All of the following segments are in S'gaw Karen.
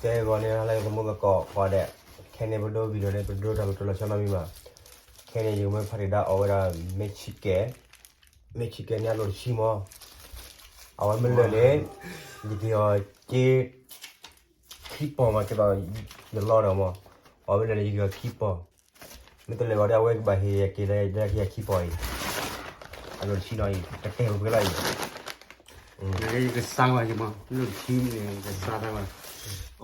တဲဂီၤန့ၣ် ဟါလၢသမူသကိးကိးဂၤဒဲး, ခဲန့ၣ်ပဒိ video န့ၣ် ပဒိတၢ်လီၤတိၢ်လီၤဆီနီတမံၤဘၣ်. ခဲန့ၣ် ယကမၢဖးတံာ်ဒါအီၣ်ဝဲဒၣ် မ့ၢ်ဆံးကဲး, မ့ၢ်ဆံးကဲးန့ၣ်အလိၣ်တဆံမး, အဝဲမ့ၢ်လၢာ်န့ၣ် ယကဟ့ၣ်အီၤက့ ခံပီၢ်မး ကဲသိးယလီဒီးမး, အဝဲမ့ၢ်လၢာ်န့ၣ် ယကဟ့ၣ်အီၤခံပီၢ်, မ့ၢ်တလၢာ်ဘၣ်ဒီး အဝဲကဘၣ်ဟ့ၣ်ယၤက့ၤလၢခံခံပီၢ်အံၤ, အလိၣ်တဆံနီၤအံၤ တတဲာ်ပှဲၤလီၤအံၤ ယကစါကွၢ်ယမး လၢာ်တဆံန့ၣ် ယကစါတၢ်ကွၢ်,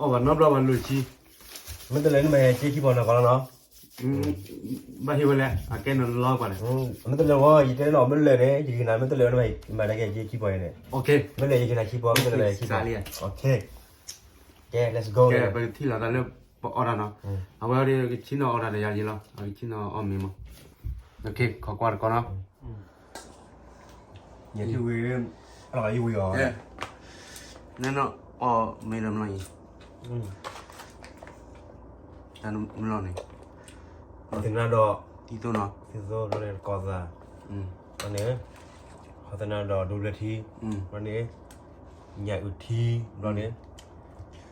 အီၣ်ဘၣ်နီတဘျီဘၣ်လၢာ်တဆံ, မ့ၢ်တလၢာ်န့ၣ်မ့ၢ်ဟ့ၣ်က့ၤခံပီၢ်နီၤကီးလီၤနီၤ, ဘၣ်ဟ့ၣ်ဝဲလဲၣ် အကဲနလီကွၢ်လဲၣ်, မ့ၢ်တလၢာ်ဝဲ ယတဲနီၤ မ့ၢ်တလၢာ်န့ၣ် ယကဟ့ၣ်နၤ မ့ၢ်တလၢာ်န့ၣ် မ့ၢ်တကဲက့ၤခံပီၢ်အံၤန့ၣ်, မ့ၢ်တလၢာ်ယကဟ့ၣ်နၤခံပီၢ် မ့ၢ်တလၢာ်ယကဟ့ၣ်ခံပီၢ်, ကဲ let's go န့ၣ် ပကထံၣ်လီၤသးလၢပအီၣ်တၢ်နီၤ, အဝဲဒၣ်ကဆံနီၤအီၣ်တၢ်ဒီးယၤယံၤလီၤ အကဆံနီၤအီၣ်မ့ၤမး, ခီကွၢ်တကီနီၤ ယထံၣ်ဝံၤ အလီၤယဝံၤအီၤ, နဲနီၤအီၣ်မ့ၤလၢမလီၤအံၤ, တၢ်မလီၤန့ၣ်, သနၢ်ဒီး သံသိနီၤ သံသိဘျီန့ၣ် တကီၢ်သး, ဘျီန့ၣ် ဟီသနၢ်ဒီးဒိဘျၢထံ, ဘျီန့ၣ် ညၣ်အုၣ်ထံ, ဘျီန့ၣ်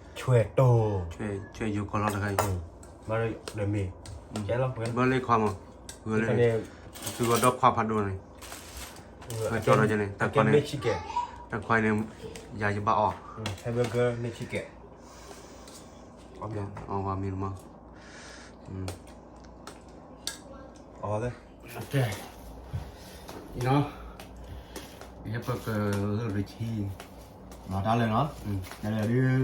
ဆွဲတိၢ်, ဆွဲယိၤကီၢ်လီၤတခါအံၤ, မၤဒီးမ့ၤ, ကဲလီၤ ဘျီလၢခွါမး, ဝဲလၢန့ၣ် သုဂီၤဒီခွါဖးဒိၣ်န့ၣ်, ကၠီဒီးကဲန့ၣ် တၢ်ခွါန့ၣ်, တၢ်ခွါန့ၣ် ယၤယဘၣ်အီၣ်, ဟဲဘၢကၢမ့ၢ်ဆံးကဲး, အီၣ်ဝဲမ့ၤမး, အီၣ်ဝဲ, ဟဲပကလၢာ်တဆံ, တၢ်လၢာ်နီၤ, တၢ်လၢာ်ဒ်,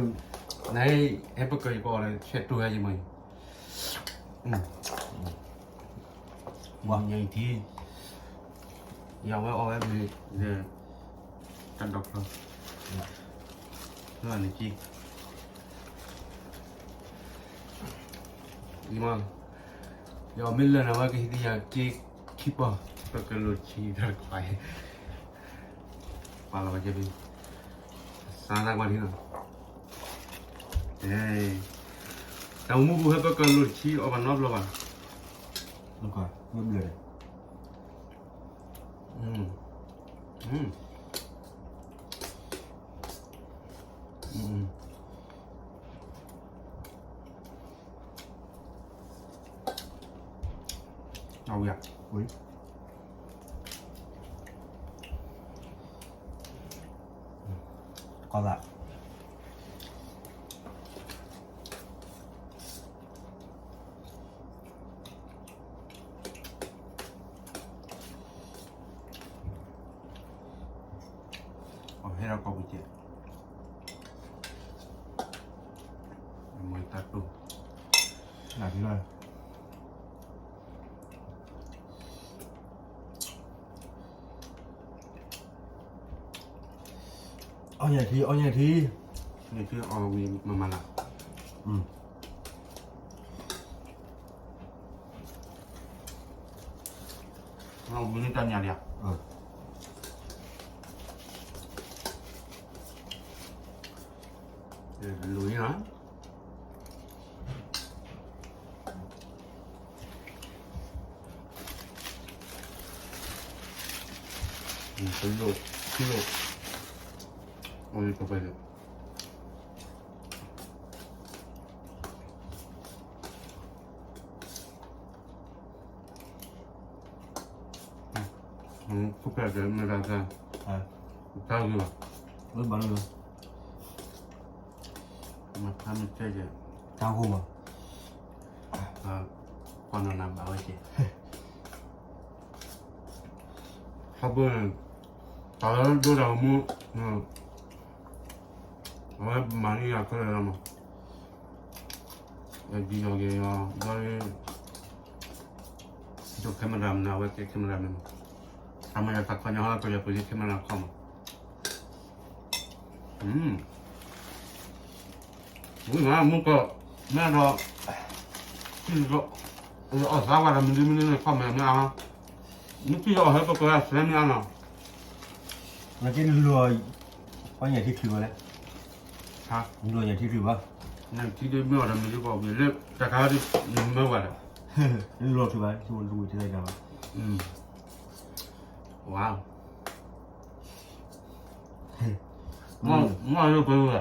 နဟဲပကယကအီၣ်ဒီး ဆွဲတိၢ်ဟဲယမ့ၢ်, ညၣ်အုၣ်ထံ, ယဝဲအီၣ်ဝဲမ့ၤ, တၢ်ဒိးဖျီ, လၢနကံ, ယမ့ၢ်လၢာ်န့ၣ် အဝဲကဟ့ၣ်ဒံးယၤက့ခံပီၢ်, ပကလိာ်ဆံတၢ်တခွါအံၤ, ပာ်လီၤဝဲက့ၤ, စါသးကွၢ်ထံနီၤ, တၢ်မူပူၤဟဲပကလိာ်ဆံအီၣ်ဘၣ်နီတဘျီဘၣ်, မ့ၢ်ဘျၢၣ်, အဝံၤ, ကီၢ်သး အဟဲဒီးကီၢ်ပူၤစဲး, မ့ၢ်တၢ်တိၢ်, နၤထံလီၤ, အီၣ်ညၣ်ထံ အီၣ်ညၣ်ထံ, န့ၣ်ထံအီၣ်ဝံၤမၤမၤလၢ်, ဝံၤန့ၣ်တၢ်ညၣ်လံဧါ, လူၤန့ၣ်လီၤ, ထံလိၣ်, ထံလိၣ်, အီၣ်န့ၣ်ပှဲၤပှဲၤလၢ ခိၣ်ဖျၢၣ်ကဲမတၤတၢ်, တၢ်ဂ့ၤဘၣ်, မတၤမ့ၢ်တဲကဲ, တၢ်ဂိၢ်ဘၣ်, ကွၢ်နီၢ်နၤဘၣ်ဝဲကဲ, ဟီဘိန့ၣ်, တၢ်လၢဒိတၢ်ဂီၤမူ, အဝဲမၤန့ၢ်ယၤခဲလၢာ်လီၤမး, ယဒ်ယီၤက့ၤယီၤ, ဘျီလၢ ဒိ camera မနုၤ အဝဲကဲ camera မနုၤ, အမၤယၤတၢ်ခီညါဟီ ပယီၤပလံၤ camera ခီမး, ဝံၤမး မူကီၢ်, မ့ၢ်ဒီး, အီၣ်သးဝဲဒီး မနုၤမနုၤန့ၣ် ခီမးမ့ၢ်အါ, မ့ၢ်ထံၣ်အီၣ်ဟဲပကီၢ်အစဲမ့ၢ်အါနီၤ, နက့နလူၤ, ပှၤညၣ်ထံချုးဘၣ်လဲၣ်, လူၤညၣ်ထံချုးဘၣ်, နထံဒ်မ့ၢ်အီၣ်ဒီးမ့ၢ်ဒ်ပှၤဝံၤလၢ တၢ်ခါဒ်နမၢဝဲဒီး, နလူၤချုးဘၣ်, လူၤဝံၤထံတၢ်ဘၣ်, ဝါ, မ့ၢ်ယိပှဲၤဝဲ,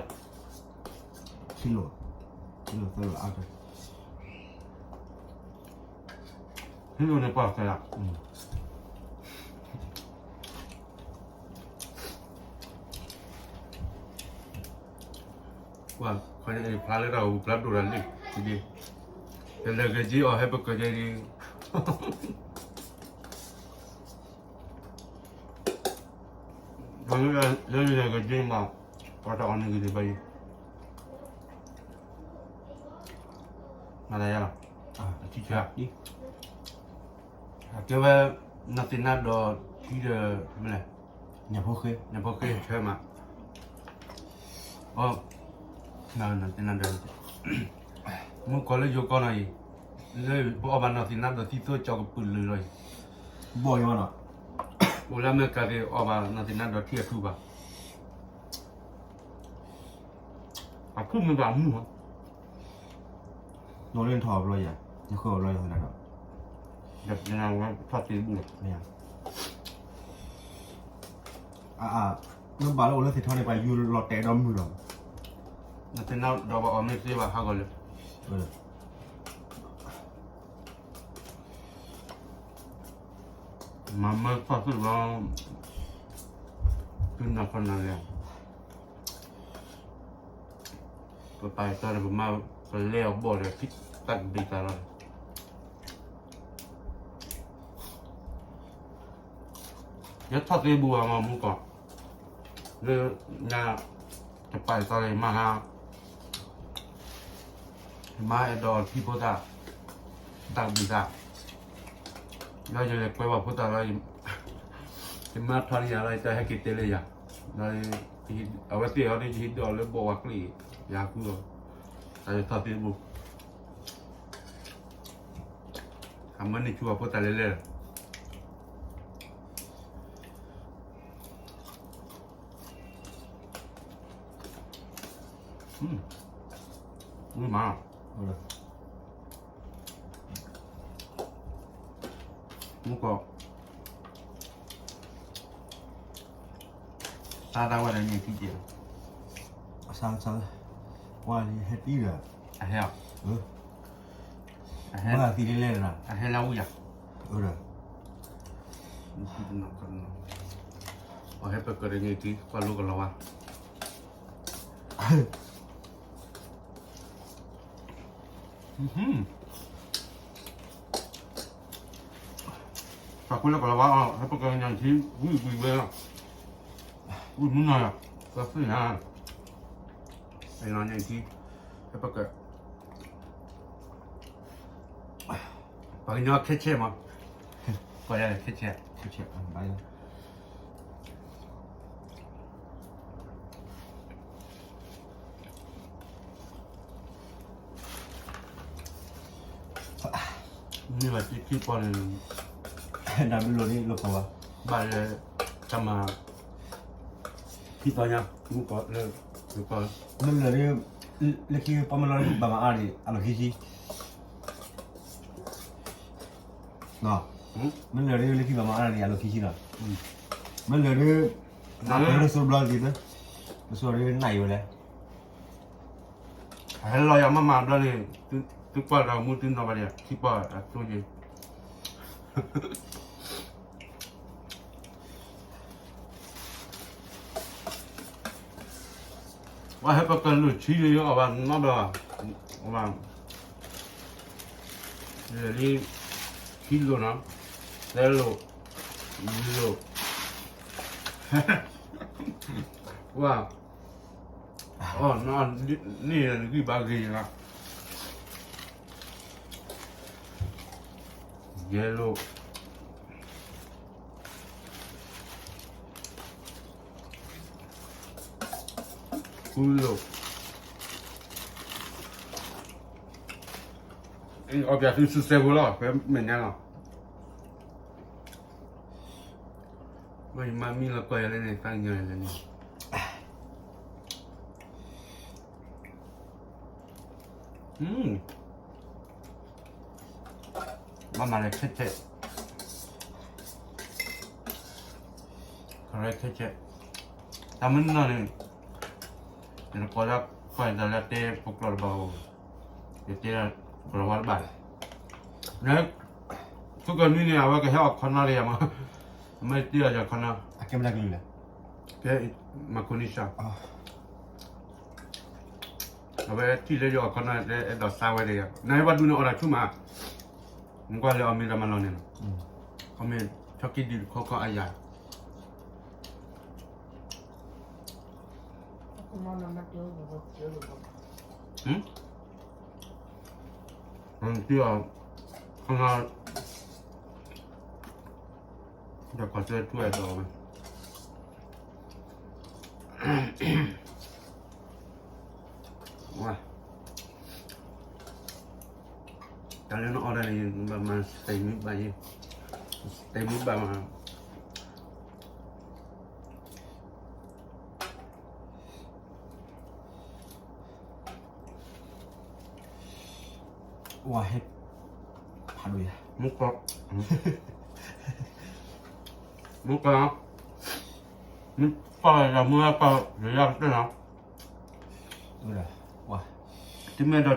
ထံလိၣ်, သၢလီၤအါတၢ်, ဟံၣ်န့ၣ်ပှၤကဲလၢ ပှၤခွါန့ၣ်ဖျါလၢတၢ်အိၣ်ဖျါဒိၣ်တၢ်လံ, ဒ်, တလဲၤက့ၤက့ၤအီၤဟဲပကဲၤက့ၤ, လၢလဲၤက့ၤက့ၤမး, ပှၤတၢ်အီၣ်န့ၣ်ဂ့ၤန့ၣ်ဘၣ်ယံၤ, မၤသးယၤလီၤ, အကဲဝဲ, နီၢ်သ့ၣ်နါဒီးထံဒီး, မလဲၣ်, ညၣ်ဖိဃ့, ညၣ်ဖိဃ့ဆၢမး, အ, နီၢ်သ့ၣ်နါဒီး, မုၢ်ကီၢ်လၢယိၤကီၢ်နီၤအံၤ, လၢပအီၣ်ဘၣ်နီၢ်သ့ၣ်နါဒီးသံသိကၠီကပုာ်လုာ်လီၤအံၤ, ဘီၣ်ယီၤနီၤ, အိၣ်လၢအမဲရကၤသ့ၣ်အီၣ်ဘၣ်နီၢ်သ့ၣ်နါဒီးထံအထူဘၣ် အဖုၣ်မ့ၢ်ဘၣ်မုၢ်ဟီ, နီၢ်လၢနထီၣ်အဘျီယၤ, နဃၢၤအဘျီယၤသနာ်ဒီး, ထီၣ်သ့တဘူၣ်, နဘၣ်လၢအိၣ်လၢသ့ၣ်ထီန့ၣ် ပှၤယူၤလီၤတဲာ်ဒီးမုၢ်လီၤ, နသ့ၣ်နီၣ်ဒီးပှၤအီၣ်မ့ၢ်သ့ဘၣ်ဟးဂီၤလၢ မၤမၢထီၣ်သုးလီၤ, သုနၢ်ခီနၢ်လဲၣ်, ပပာ်တၢ်ဒီးပမၤပလဲအီၤဘီၣ်ဒီး တၢ်ကဘ့ၣ်တၢ်လီၤ, ယထီၣ်သ့ဘူးဘၣ်မးမူကီၢ်, လၢညါ တပာ်တၢ်လၢယမါဟါ ယမါအဲၣ်ဒိးထံဖိသၣ်, တၢ်ကဘုၣ်သး, ဒီးယလဲၤကွဲဘၣ်ဖိသၣ်လီၤ, ယမါထီၣ်န့ၢ်ယၤလီၤ ယတၢ်ဟဲက့ၤတဲလၢယၤ, ဒီးအဝဲသ့ၣ်အီၤဒ်ယဟံးဒီးလၢဘီဝါကျ့ၣ်, ယၤဃုအီၤ, တၢ်ယထီၣ်သ့ဘူး, အမၢန့ၢ်ဆူအဖိသၣ်လဲၣ်လဲၣ် ဝံၤမး, မူကီၢ်, စားတၢ်ဝဲဒီးန့ၣ်ထံကဲး, စားစား, ဝါန့ၣ်ဟဲတံၢ်ဒီး, အဟဲ, မၤသံလဲၣ်လဲၣ်ဒီး, အဟဲလၢဝံၤယၤ, အဒီး, အဟဲပကရၢန့ၣ်ထံ ကွၢ်လိကလီၤဝါ ပှၤကွၢ်လၢကလီၤဝါအီၤ ဟဲပကညၣ်ထံ ဝံၣ်ဝံၣ်ဝဲလီၤ, ဝံၣ်မုၢ်နီၤလီၤ, ပှၤသ့ၣ်ညါ, ပညၣ်ထံ, ဟဲပက, ပှၤကညီခဲဆဲးမး, ပှၤခဲဆဲး, ခဲဆဲး, မ့ၢ်ဘၣ်တံၢ်ခံပီန့ၣ်, နမ့ၢ်လိၣ်န့ၣ်လိၣ်ကီးဘၣ်, ဘၣ်လၢ, တၢ်မၤ, ခံသီညါ, မုၢ်ကီးလၢ, မ့ၢ်လၢာ်ဒ်, လၢခံပီမ့ၢ်လီၤဘၣ်မၤအါဒံး အလီၢ်ခံဆံ မ့ၢ်လၢာ်ဒ်လၢခံဘၣ်မၤအါဒံး အလီၢ်ခံဆံလီၤ, မ့ၢ်လၢာ်ဒ်, လၢစိဘျီဒ်, လၢစိဒ်နၢ်အံၤဝဲလဲၣ် ဟဲလီၤယၤမၤမၤဘျီန့ၣ်, သုကွၢ်ဒီးမူသုနီၤဘၣ်ဒံး ခံပီအသိယ့ၣ်, ဝဲဟဲပကလုာ်ထံလံအီၣ်ဘၣ်နီတဘျီ, လၢာ်လံ, ခံလိာ်နီၤ, သၢလိာ်, လွံၢ်လိာ်, ဝဲ, အီၣ်, န့ၣ်နဂံၢ်ဘါဂ့ၤလီၤ, ယဲၢ်လိာ် ဃုလိာ်, အီၣ်ပၠးသုစုစဲဖိလီၤ ဖဲမဲာ်ညါလီၤ, မ့ၢ်ယမါမံလီၤကီၢ်ယၤလၢန့ၣ်သးကညီၤယၤလၢန့ၣ် ဘၣ်မၤလၢခဲဆဲး, ကရဲခဲဆဲး, တၢ်မုၢ်နီၢ်န့ၣ်, ယတကိးလၢကီၢ်ယတၢ်လၢတဲဖိကျိာ်တဘၣ်အိၣ်, ယတဲဒၣ် ကလီၤဝါတဘၣ်လၢ န ဖုကနွံန့ၣ် အဝဲကဟဲအီၣ်ခီနီတယၤမး, အမ့ၢ်တ့ၢ်အီၤယၤခီနီ, အကဲမတၤကလုာ်လဲၣ်, ကဲ မၤခိၣ်နံၣ်စှၤ, အဝဲထံၣ်လၢယအီၣ်ခီနီ အဲၣ်ဒိးသါဝဲဒၣ်ယၤ, နဘၣ်ဒူၣ်န့ၣ်အီၣ်တၢ်ဆူၣ်မး, နကွၢ်လၢအီၣ်မ့ၢ်တၢ်မၤလီၤန့ၣ်လီၤ, အီၣ်မ့ၢ်ဆီကံဒုးတခီခီအယၤ တ့ၢ်အီၤ ခီနီ ဒီးကွၢ်စၢၢ်ထူအဲၣ်ဒိးဝဲ ဝါ တၢ်လၢနအီၣ်တၢ်န့ၣ် ဘၣ်မၤစတ့မုၢ်ဘၣ်ယဲ, စတ့မုၢ်ဘၣ်မး ဝါဟဲ ဖးဒိၣ်ယၤ မူကီ မူကီ မူကီယၤမူကီ ယၤကတၢၢ်နီၤ ဝါ တုၤမ့ၢ်ဒီးထံၣ်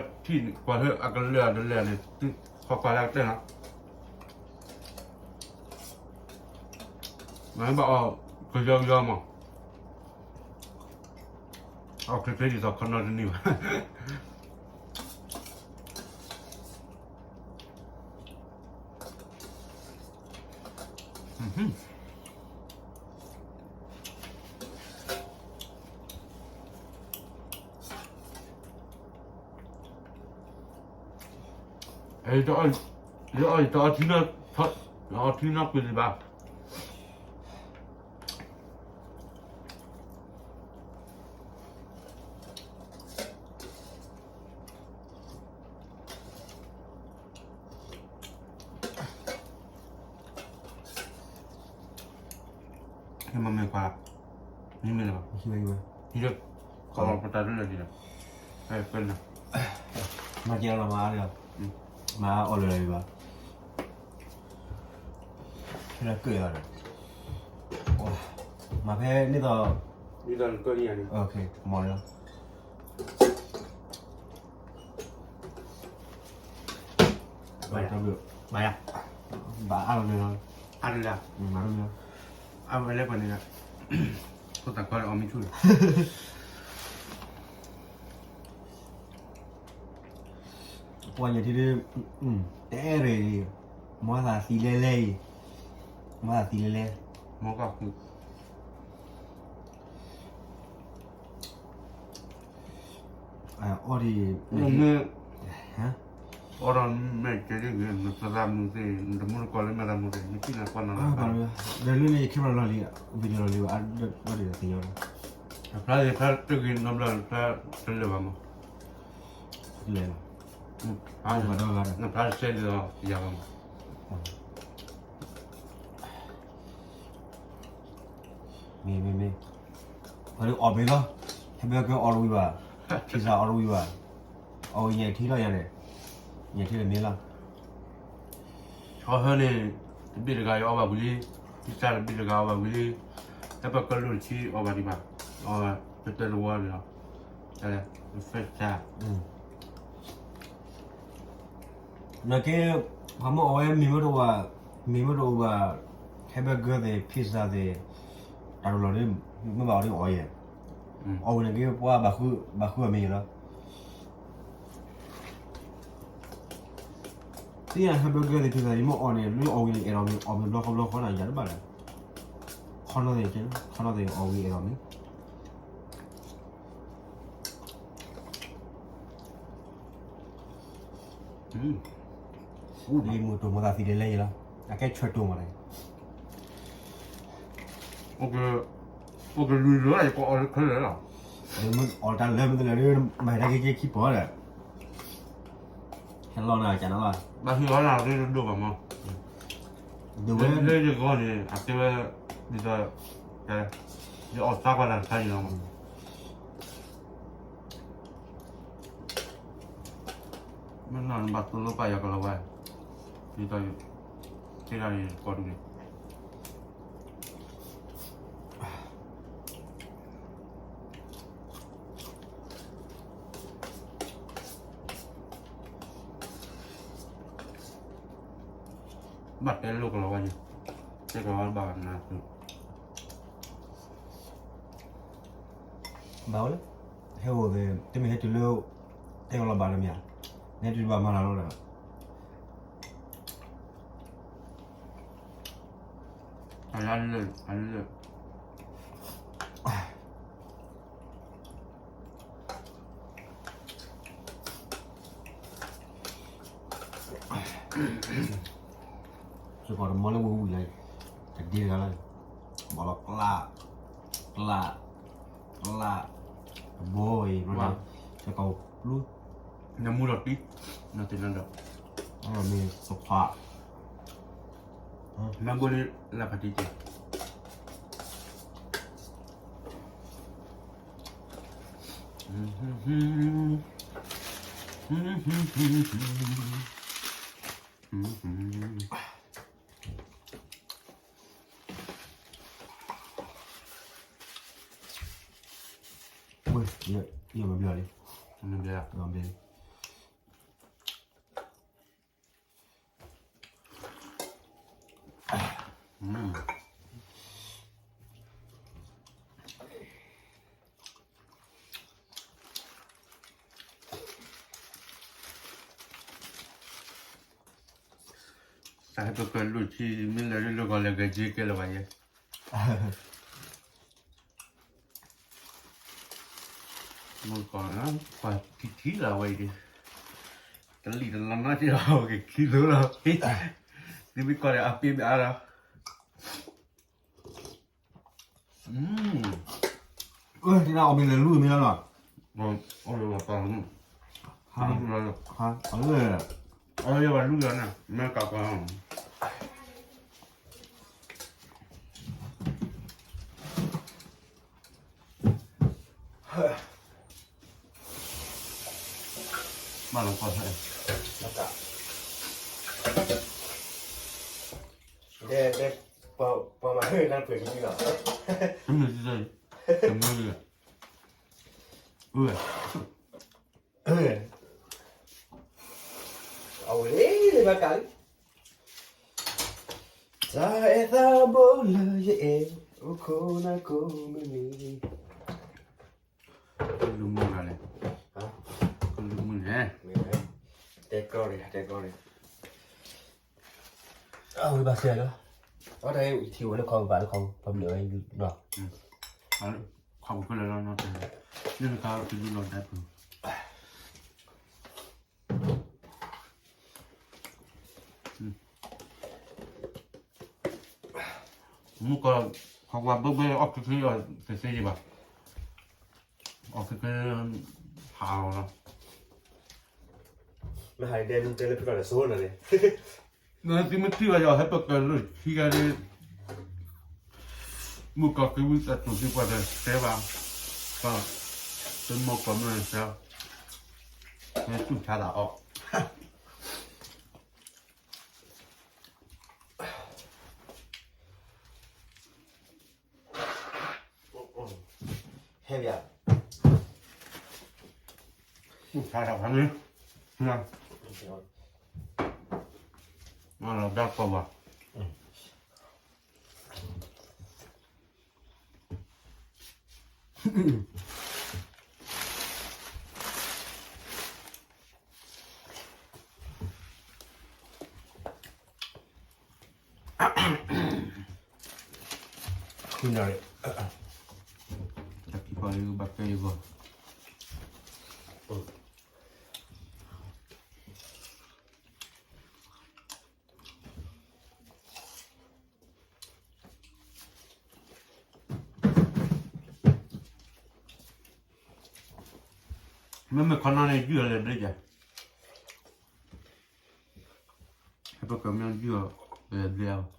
ကွၢ်လၢအကလဲၤအကလဲၤန့ၣ် တုၤခီကွၢ်လၢအကတၢၢ်နီၤ မ့ၢ်ဘၣ်အီၣ်ကယီကယီမး အီၣ်ချ့ချ့ဒ်သိးခီနီတန့ၢ်ဘၣ် ယအီၣ်ယတအီထံနီ ယအီၣ်ထံနီကွံာ်ဒံးဘၣ် မ့ၢ်မ့ၢ်ကွၢ်, မ့မ့ၢ်လၢၤဘၣ်, ဟံးလၢ, ပတၢ်ဒုးလၢာ်ဒံးလီၤ, မၤကဲလီၤမၤအါလီၤ, မၤအီၣ်လၢာ်လီၤဘၣ်, ဖဲလၢကၢၣ်အီၤဒီး, မၤဖဲန့ၣ်သိး, မၤလီၤ. ဘၣ်ယၤ, ဘၣ်ယၤ, ဘၣ်အါလီၤန့ၣ်လီၤ, အါလီၤ, မၤလီၤ, အါဝဲလဲၣ်ပှၤန့ၣ်, ခိၣ်သးခီလၢအီၣ်မ့ၢ်ဆူၣ်လီၤ. ပှၤညါထံဒု, တဲရ့ၣ်, မၤသးသံလဲလဲအံၤ, မၤသးသံလဲလဲ, မၤကဃု, အီၣ်ဒံး, အီၣ်ဒီးမဲာ်ကဲဒ်ဂ့ၤ နသရၣ်မုၣ်သ့ၣ် နတမူတကိးလၢမဲာ်သးမူသ့ၣ် နထံၣ်နကွၢ်နီၤလီၤ, လၢလၢန့ၣ် ယ camera လီၤလံ, video လီၤလံ, ဘၣ်ဒ်သိးသ့ၣ်ညါလီၤ, အဖျါသ့ၣ်ဖျါတဂ့ၤနီတဘျီ ဖျါတလၢာ်ဘၣ်မး, လဲၤလီၤ, နဖျါတစဲးဒ်သိးယၤဘၣ်မး, မ့ၢ်မ့ၢ်မ့ၢ်, ပှၤဒုးအီၣ်မ့ၤလီၤ, ဟဲဘၢကၢအီၣ်တဝံၤဘၣ်, pizza အီၣ်တဝံၤဘၣ်, အီၣ်ဝံၤညါထံလီၤယၤန့ၣ်, ညါထံလၢမ့ၢ်လီၤ, ဆီဟၢန့ၣ်, တဘ့ၣ်တဂၤအီၣ်ဘၣ်ဝံၤလံ, pizza တဘ့ၣ်တဂၤအီၣ်ဘၣ်ဝံၤလံ, ဟဲဘၢကၢလိၣ်တဆံအီၣ်ဘၣ်ဒံးဘၣ်, အီၣ်ဝဲတတၢၢ်တဝီန့ၣ်လီၤ, တၢ်လဲၣ်, နကဲ, ပှၤမ့ၢ်အီၣ်ဝဲမ့ၤမ့ၢ်တအိၣ်ဘၣ်, မ့ၤမ့ၢ်တအိၣ်ဘၣ်, ဟဲဘၢကၢသ့ၣ် pizza သ့ၣ်, တၢ်တလီၤဒ်, မ့ၢ်ဘၣ်အီၤဒ်အီၣ်ယဲၢ်, အီၣ်ဝံၤန့ၣ်က့ၤပှၤဘၣ်ဃုအီၤမ့ၤလီၤ, သ့ၣ်ညါဟဲဘၢကၢသ့ၣ် pizza ယမ့ၢ်အီၣ်န့ၣ် လၢအီၣ်ဝံၤန့ၣ် အဲၣ်ဒိးမ့ၤ အီၣ်မ့ၤဘျီဃီဘျီဃီန့ၣ် ယၤတဘၣ်လၢၤ, ခီနီၣ်သ့ၣ်, ခီနီၣ်သ့ၣ်အီၣ်ဝံၤအဲၣ်ဒိးမ့ၤ မ့ၢ်တိၢ်မၤသးသံဒ်လဲၣ်လီၤ, အကဲဆၢတိၢ်မးန့ၣ်, အိၣ်ကလုာ်လၢယကအီၣ်လၢခဲလၢာ်လီၤ, အီၣ်တၢ်လၢမ့ၢ်တလၢာ်ဒီး မၤတၢ်က့ၤက့ၤခံပီၤဒီး, ဟဲလီၤနၤကနၤလီၤ, ဘၣ်ဟ့ၣ်အီၣ်နၤရ့တဒိၣ်ဘၣ်မး, ဒိၣ်ဝဲလၢယဂီၢ်န့ၣ် အတဲဝဲ, ဒ်သိး, ယအီၣ်သါကွၢ်တၢ်တခါအံၤလီၤမး မ့ၢ်နီၢ်နဘၣ်သိၣ်လိပာ်ယၤကလီၤဝဲ, ဒ်သိး, တဲဒၣ်န့ၣ်ကီၢ်ဒုန့ၣ်, ဘၣ်တဲလိာ်ကလီၤဝဲန့ၣ်, တဲကလီၤဝဲဘၣ်နၤ, ဘၣ်ဝဲလၢ ဟဲအိၣ်သ့ၣ် တမ့ၢ်ဟဲတုၤလၢ တဲကလီၤဘၣ်တမ့ၢ်ဧါ, နဲတုၤဘၣ်မၤလၢ်လီၤဒီး အလၢ အလၢ စ့ၢ်ကီးတမီလၢဝံၤဝံၤလီၤ, တဒ့တဂၤလီၤ, ဘီလီၤကျး ကျး ကျး, တဘီအံၤ စ့ၢ်ကီးပျူ နမူလီၤတံၢ် နသ့ၣ်နဒီး မ့ၢ်သဖး မ့ၢ်ဘိန့ၣ်လၢဖးတံၢ်က့ၤ ဝဲ ယမၤဘျါလံ, မၤဘျါလံ, တၢ်ဟဲပကလုၢ်ထံ မ့ၢ်လဲၤလၢလၢဂီၤလဲၤဂဲၤက့ၤကဲလၢၤဘၣ်ယဲ, မုၢ်ကီၢ် ပှၤထံထံလၢဝဲအံၤ, တလံၣ်တလီၤနီတဘျီ က့ၤခံလိၤလီၤ, သုမ့ၢ်ကီၢ်ဒီးအပ့ၢ်ဘၣ်အါလီၤ. အၢ တၢ်အီၣ်မ့ၢ်လဲၤလူၤမ့ၢ်လီၤ, အီၣ်လၢပှၤပာ်လီၤ, အီၣ်လၢပှၤလူၤလီၤန့ၣ် မ့ၢ်ကကီ, ဘၣ်လီၤကီၢ်ဖဲ တဲ တဲ ပှၤမၤဟၢၣ်တၢ်ပှဲၤကမံလီၤ, တမ့ၢ်တမ့ၢ်လီၤ, အဝဲလၢဘၣ်ကးလံ, တၢ်အဲၣ်သးဘိလၢယအဲၣ်, အိၣ်ခိးနၤကိးမုၢ်နံၤ, ကလူးမုၢ်ဂၤလဲၣ်, ကလူးမုၢ်န့ၣ်, တဲကီၢ်န့ၣ် တဲကီၢ်န့ၣ် အဝဲဘၣ်ဆဲးလီၤ, အတၢ်ထံၣ်ဝဲလၢခီပၤလၢခီပၤမနုၤဝဲနီၤ, ခီပၤခဲလၢာ်လီၤနီၤ, လၢနခါကလူးလီၤဒၣ်ပူၤ မုၢ်ကီၢ် ခီပၤဘၣ်ဘၣ်အီၣ်ခဲခဲအီၤတသ့ယဘၣ်, အီၣ်ခဲခဲ ဟးလီၤလီၤ, မ့ၢ်ဟးဒဲမုၢ်တဲလၢဖုကီၢ်ဒီးစိနၤန့ၣ်, နသုမ့ၢ်ထံၣ်ဘၣ်ယီၤဟဲပကလုၢ်ထံဂၤဒ် မုၢ်ကီၢ်က့ၤဝံသးစူၤသုပှၤတတဲဘၣ်, သုမီၢ်ကီၢ်မ့ၢ်တတဲ, မ့ၢ်တူၢ်ဆါသးအီၣ် ဟဲဘၣ်, တူၢ်ဆါသးဖဲန့ၣ်, လီၤဘၣ်ကီၢ်ဘၣ် တၢ်ခံပီၤယဘၣ်ကဲယဂီၢ်, မ့မ့ၢ်ခီနီၢ်န့ၣ် ယုၢ်အီၤလဲၤဘျ့ကဲ, ဟဲပကမ့ၢ်ယုၢ်အီၤလဲၤဘျ့အီၤ,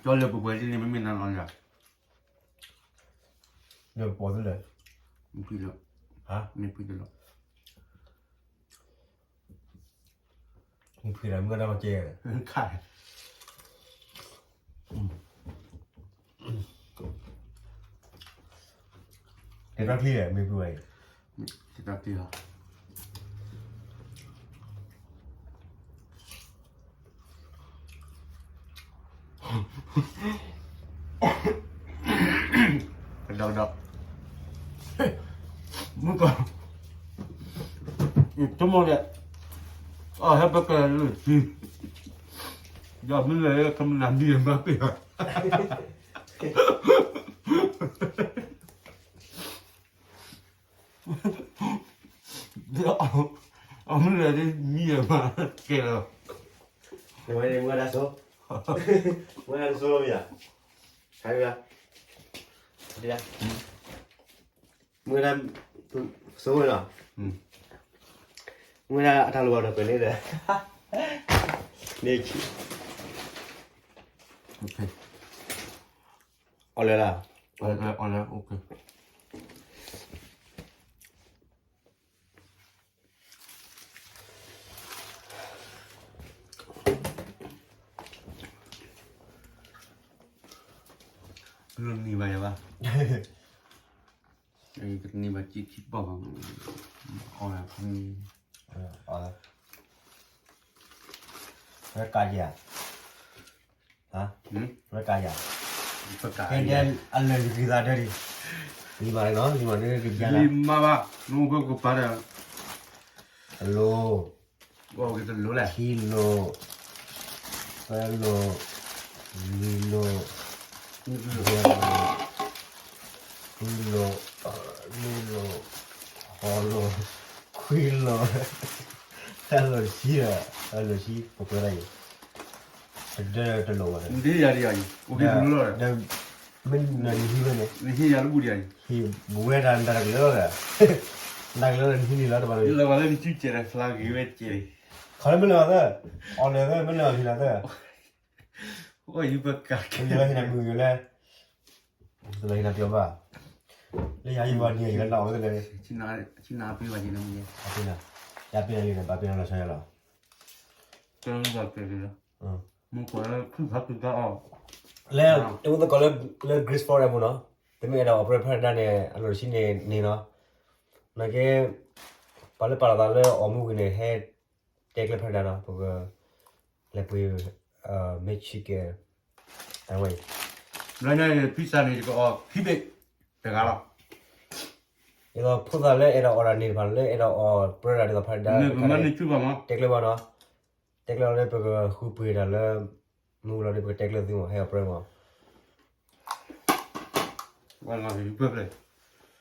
ကၠီလၢပှဲၤပှဲၤလံန့ၣ် မ့မ့ၢ်နၤလီၤယၤ, လၢပှဲၤလၢ, မ့ၢ်ဖှံလီၤ, မ့ၢ်ဖှံလီၤ မ့ၢ်ဖှံလီၤ မ့ၢ်ကဒီးကဲ, တဲတၢ်ချံလဲၣ် မ့ၢ်ဖှံဝဲအံၤ, တဲတၢ်ချံလီၤ, ကဒီးကဒီး, မုၢ်ကီး, ယဆိကမိၣ်ဒီး, အဟဲပကလဲၤလၢထံ, ဒီးမ့ၢ်လဲၤလၢကမနၤမံၤမၤပ့ၤဘၣ်, အမ့ၢ်လဲၤလၢမံၤမၤကဲလီၤ, ဝဲဒၣ်ဆိ, ဝဲဒၣ်ဆိလီၤမ့ၢ်ဧါ, ဆါဒၣ်, မ့ၢ်ဝဲဒၣ်, ဆိဝဲလီၤ, မ့ၢ်ဝဲဒၣ်အတၢ်လိၣ်ဘၣ်ဒီးပှဲၤန့ၣ်ဒီး, န့ၣ်, အီၣ်လၢၤလၢ, အီၣ်လၢၤ, နံၤဘၣ်ယၤဘၣ်, ကနံၤဘၣ်ကံခံပီၢ်ဘၣ်, အီၣ်လၢ, ဝဲကးယၤ, ဝဲကးယၤ, ကဲဒဲအလၢာ်ယဂံၢ်သးဒၢဒံး, လံၤမးနီၤ လံၤမးဒ်ကယၤလီၤ, လံၤမးဘၣ်, နအိၣ်ဖဲကပၤဒီး, တလိၤ, တလိၤလဲၣ်, ခံလိၤ, သၢလိၤ, လွံၢ်လိၤ, ယဲၢ်လိၤ, ဃုလိၤ, နွံလိၤ, ဃိးလိၤ, ခွံလိၤ, သၢလိၤတဆံ, သၢလိၤတဆံ ပကွဲဒၣ်အံၤ, တဒၢတလိၤဘၣ်, ဒ်ယၤဒ်ယၤအံၤ, အိၣ်က့ၤတလိၤလီၤ, မ့ၢ်နဟံးဝဲန့ၣ်, နဟံးယၤတဘူၣ်ဒံးအံၤ, ဟံးဘူးဝဲဒၣ်နတၢ်ကလၢၤလီၤဒီး, နတၢ်ကလၢၤလီၤနဟံးန့ၣ်လီၤတဘၣ်, လၢပှၤလၢနစုစဲးဒီးဖျါဂ့ၤဝဲစဲးန့ၣ်, ခီလၢမ့ၢ်လၢအသၢ, အီၣ်လၢာ်သၢ မ့ၢ်လၢအဟံးလၢအသၢ အိၣ်ယုၢ်ပကးကဲလၢဟံးနၤမုာ်ယိာ်လဲၣ်, တလၢဟံးနၤပျီဘၣ်, လၢယၤယဘၣ်နံၤယလဲၣ်နအီၣ်ဝဲသလဲၣ်, ဆံနၤပ့ၤဘၣ်ယန့ၣ်မုာ်ယဲ, ယပ့ၤနၤ, ယပ့ၤနၤယန့ၣ်ဘၣ်ပ့ၤနၤလီၤဆီယလီၤ, မုၢ်ကီးလၢခုၣ်ဖးခုၣ်ဖးအီၤ, လၢ, တမုၢ်သကိးလၢ Grace Forest အပူၤနီၤ, တမ့ၢ်အဲၣ်ဒိးအီၣ်ပြၢဖဲဒၣ်န့ၣ် အလီၢ်တဆံန့ၣ်န့ၣ်နီၤ, နာ်က့, ပှၤလၢပာ်လီၤသးလၢအီၣ်မူဂ့ၤန့ၣ် ဟဲတဲကျဲဖဲဒၣ်နီၤ, ပက, လဲၤပှ့ၤ, မ့ၢ်ဆံကဲ, တၢ်ဝဲအံၤ, လၢညါအံၤ pizza န့ၣ် ယကအီၣ်ခံဘ့ၣ်တဂၤလီၤ, ဒ်သိးဖိသၣ်လၢအဲၣ်ဒိးအီၣ်တၢ်န့ၣ်တဖၣ် လၢအဲၣ်ဒိးအီၣ်ပြၢတၢ်ဒ်သိးဖဲဒၣ်, တဲကျဲဘၣ်နီၤ, တဲကျဲလီၤလၢပကဃုပှ့ၤတၢ်လၢ, မုၢ်လီၤဒီးပကတဲကျဲသုမး ဟဲအီၣ်ပြၢမး, ဝဲလီၤ, ကးပံဒီး ဟဲအီၣ်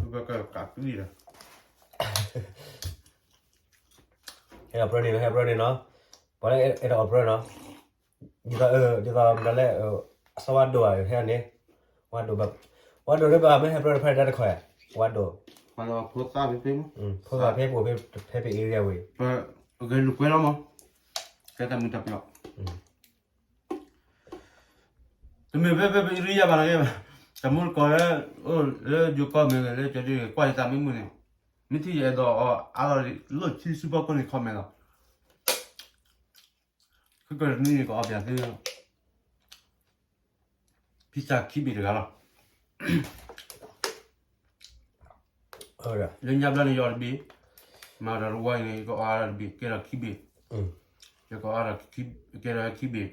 ပြၢန့ၣ်နီၤ ဟဲအီၣ်ပြၢန့ၣ်နီၤ, ပှၤလၢအဲၣ်ဒိးအီၣ်ပြၢနီၤ, ဒ်သိး, ဒ်သိးမတၤလဲၣ်, အစီၤဝါဒိၣ်ဧါ ဟဲအီၤန့ၣ်, ဝါဒိၣ်ဘၣ်, ဝါဒိၣ်လၢဘၣ်မ့ၢ်ဟဲပြၢတဖဲဒၣ်တခီဧါ, ဝါဒိၣ်, ဖိသၣ်ဖဲ, ဖိသၣ်ဖဲပအိၣ်ဖဲ, ဖဲပ area ဝဲအံၤ, ဂဲၤလိာ်ကွဲလီၤမး, ကဲတၢ်မုာ်တၢ်ပျီၢ် တမ့ၢ်ဖဲဖဲပ area ဘၣ်လီၤက့ၤဘၣ်, တၢ်မူတကိးလၢ, လၢယိၤကီၢ်မ့ၢ်ဂ့ၤ လၢကၠီဒုၣ်ဂ့ၤ ကွၢ်ယသးမုာ်မုာ်န့ၣ်, မ့ၢ်ထံၣ်ယအဲၣ်ဒိးအီၣ်အါလီၤလၢခံဆူဖီခိၣ်န့ၣ် comment လီၤ, ခုကတနွံန့ၣ် ကအီၣ်ပၠးသု, ဖံစၢ်ခံဘ့ၣ်တဂၤလီၤ. လၢညါဘျီန့ၣ် ယအီၣ်တဘ့ၣ်, မၤဒီးတဝီအံၤန့ၣ် ယကအီၣ်အါဒီးတဘ့ၣ် ကဲဒီးခံဘ့ၣ်, ယကအီၣ်ဒီး, ကဲဒီးခံဘ့ၣ်,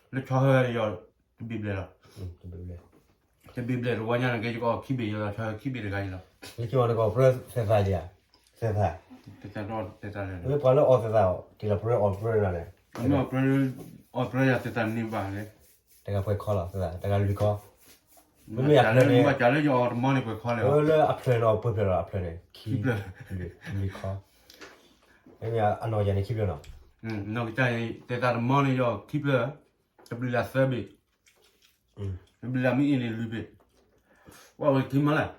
လၢဆီဟၢယအီၣ်တဘ့ၣ်ဘျဲၣ်လီၤ. တဘ့ၣ်ဘျဲၣ်တဝီညါန့ၣ် ကဲယကအီၣ်ခံဘ့ၣ် ယအီၣ်ဆီဟၢခံဘ့ၣ်တဂၤအံၤလီၤ. လၢကဝီၤတကီၢ်ပြၢသဲးသးဒံးဧါ, သဲးသး, လၢပှၤလၢအီၣ်သဲးသးအီၤ တ့ၢ်လီၤပြၢအီၣ်ပြၢန့ၣ်, အီၣ်ပြၢယၤသဲးသးန့ၢ်ဘၣ်န့ၣ်, တဂၤပှဲၤခီလီၤသဲးသး, တဂၤလွံၢ်ခီ, မ့မ့ၢ်အဖျၢၣ်န့ၣ်, လၢအဖျၢၣ်န့ၣ် ပှဲၤခီလီၤ, လၢအဖျၢၣ်န့ၣ် အီၣ်ပှဲၤဖျၢၣ်လီၤ, အဖျၢၣ်န့ၣ် ခံဖျၢၣ်, လွံၢ်ခီ, မ့မ့ၢ်အနီၢ်ကစၢ်န့ၣ်ခံဖျၢၣ်လီၤ. နီၢ်ကစၢ်န့ၣ် သဲးသးတမီန့ၣ် ယအီၣ်ခံဖျၢၣ်, တဘျုးလၢသၢဘ့ၣ်, တဘျုးလၢမ့ၢ်အ့ၣ်န့ၣ်လွံၢ်ဘ့ၣ်, ဝဲဝဲခံမီလဲၣ်,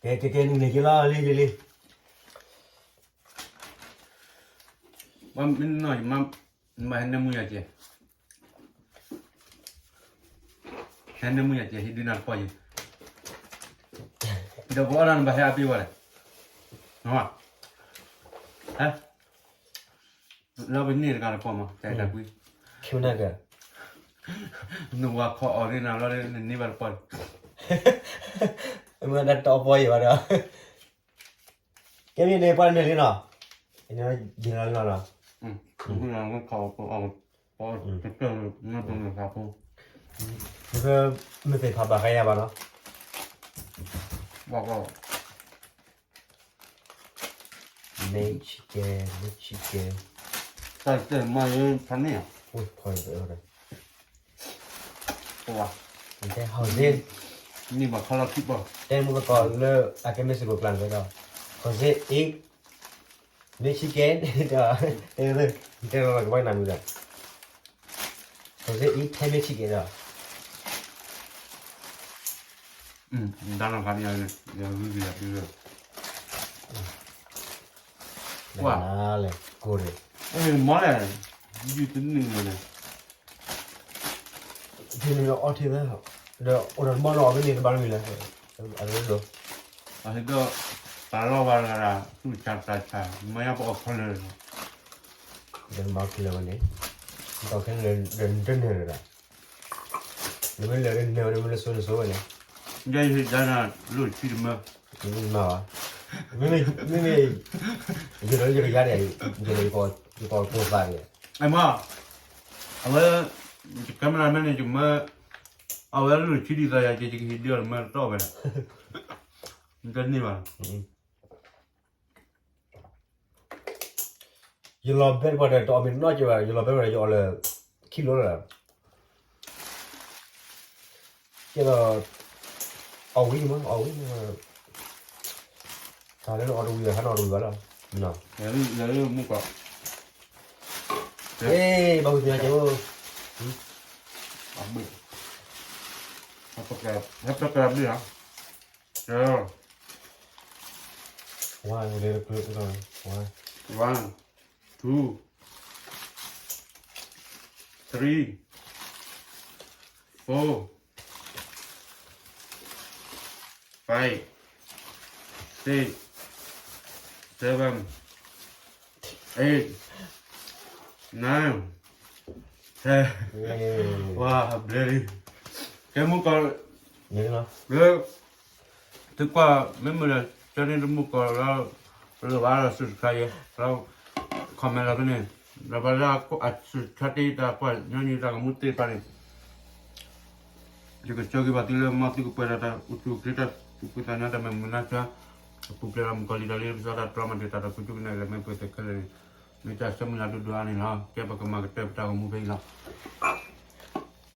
ကဲကဲကဲန့ၣ်က့ၤလီၤ လံလံလံ, မ့ၢ်နီၢ်ယမါ, မ့ၢ်ဟဲနၢမူယၤကဲ, ဟဲနၢမူယၤကဲ ဟံးဒုးနၤတပီၢ်ယဲ, ဒီးပအီၣ်ဒၣ်နဘၣ်ဟဲအါပ့ၢ်ဝဲလဲၣ်, ဟဲ လၢပန့ၢ်တဂၤတပီၢ်မး တၢ်အဲၣ်တၢ်ကွံ, နဝၤခီအီၣ်ရ့နၤလီၤ နန့ၢ်ဘၣ်တပီၢ်, မ့ၢ်တၢ်တအီၣ်ပီၢ်ယဲဘၣ်ဒီး, ကဲမ့ၢ်န့ၣ်ပှၤနၢၤလံနီၤ, ယနၢၤလီၤနီၤ, ခီအီၣ် ပှၤတကၢၢ်နတနဖးဖိ, မ့ၢ်သ့ၣ်ဖးဘၣ်ဃးယၤဘၣ်နီၤ, ဘၣ်ကီ Mexican, Mexican. တၢ်တဲမၤယဖးန့ၢ်ဧါ, ဝ့ၢ်ဖီၣ်ယၤ, တဲဟီၣ်စ့, န့ၢ်ဘၣ်ခီလီၤခံပီၢ်, တဲမုၢ်ကီၢ်လၢအကဲ Mexico ကျါန့ၣ်ဒီး Jose eat Mexican, တဲလီၤကဘၣ်နၤမုၢ်ဒီး Jose eat Mexican ဒီး ဒါတော့ခါန့ၣ် ယဂုာ်ကယၤဒုး, ကွၢ်, လဲၣ်, ကိၢ်န့ၣ်, မီလဲၣ်, ယူတနုာ်န့ၣ်, ထံန့ၣ်အီထံသၢ, ဒီးအိၣ်ဒီးမီဒီးအီၤမ့ၢ်န့ၣ်တဘၣ်မ့ၢ်လဲၣ်, အရ့ဒိၣ်, အဟ့ၣ်ဒီး, တၢ်လီၢ်ဘၣ်တဂၤဒၣ် သူၣ်ဆးသးဆး မ့ၢ်ယါပအီၣ်ခီလၢာ်လီၤ, ဒီးမၤခီလၢာ်ဝဲန့ၣ်, ဒီးခဲန့ၣ်ဒီးနတနၢၤလၢၤဒီး နမ့ၢ်လဲၤလၢနၢၤဝဲ နမ့ၢ်လၢစိနစိဝဲန့ၣ်, ယဲယဟ့ၣ်ဒါနၤလိၣ်ဆံတမၢ, မ့ၢ်, မ့မ့ၢ်, ယလီၤယကယါန့ၣ်, ယလီၤယကီၢ်ကိၢ်သးန့ၣ်, အမ့ၢ်, အဝဲ, ယကဲမနၤမ့ၢ်န့ၣ် ယမၢ, အဝဲလိၣ်ဆံဒ်သိးယၤ ယကဟ့ၣ်ဒုးအီၤတမၢတတီၢ်ဝဲဒၣ်, နတန့ၢ်ဘၣ် ယလီၤဘဲတပှၢ်ဒီး တအီၣ်မ့ၢ်နီၢ်က့ဘၣ်, ယလီၤဘဲတပှၢ်ဒီး ယအီၣ်လၢ ခံလိလီၤ, ကဲဒီး, အီၣ်ဝံၤမး အီၣ်ဝံၤမး, တၢ်လၢနအီၣ်တဝံၤဘၣ် ဟဲနအီၣ်တဝံၤဘၣ်လီၤ, မုၢ်ကီၢ်, ဘၣ်ဝံၤသ့ၣ်ညါကဲ, အဘ့ၣ်, ဟဲပကဘ့ၣ်ဧါ, ကဲ, one, two, three, four, five, six, seven, eight, nine, ten, ဝါ ဘျဲၣ်လံ, ကဲမုၢ်ကီၢ်, လၢ သုကွၢ် မ့ၢ်မုာ်ဒီး ကၠီန့ၢ်တမုၢ်ကီၢ်လီၤ, လၢဘၣ်လီၤ subscribe ယဲ, လီၤ comment လီၤဖဲန့ၣ်, ဒီးပှၤလၢအ subscribe တ့ၢ်တၢ်ကွၢ်ညီနုၢ်တၢ်ကမူၣ်သ့ၣ်တဖၣ်န့ၣ်, ယကစၢ်က့ၤဘၣ်သုလၢမၤသုကပှဲၤဒီးတၢ်အိၣ်ဆူၣ်အိၣ်ချ့ တၢ်သူၣ်ဖှံသးညီ တၢ်မုာ်မုာ်နၢ်ဆၢ, အပူၤဖျဲးလီၤမုၢ်ကီၢ်လံတၢ်လံပစီတၢ်တြီမၤတ့ၢ်တၢ်ဒီး ပူၤကၠူကနဲၣ်လၢမ့ၢ်ပှဲၤသ့ခဲလၢာ်န့ၣ်, မ့ၢ်တၢ်ဆၢမုၢ်လၢ်ဒိၣ်ဒိၣ်အါန့ၣ်လီၤ. ကဲပကမၤကတၢၢ်ပတၢ်ဂီၤမူဖဲအံၤလီၤ.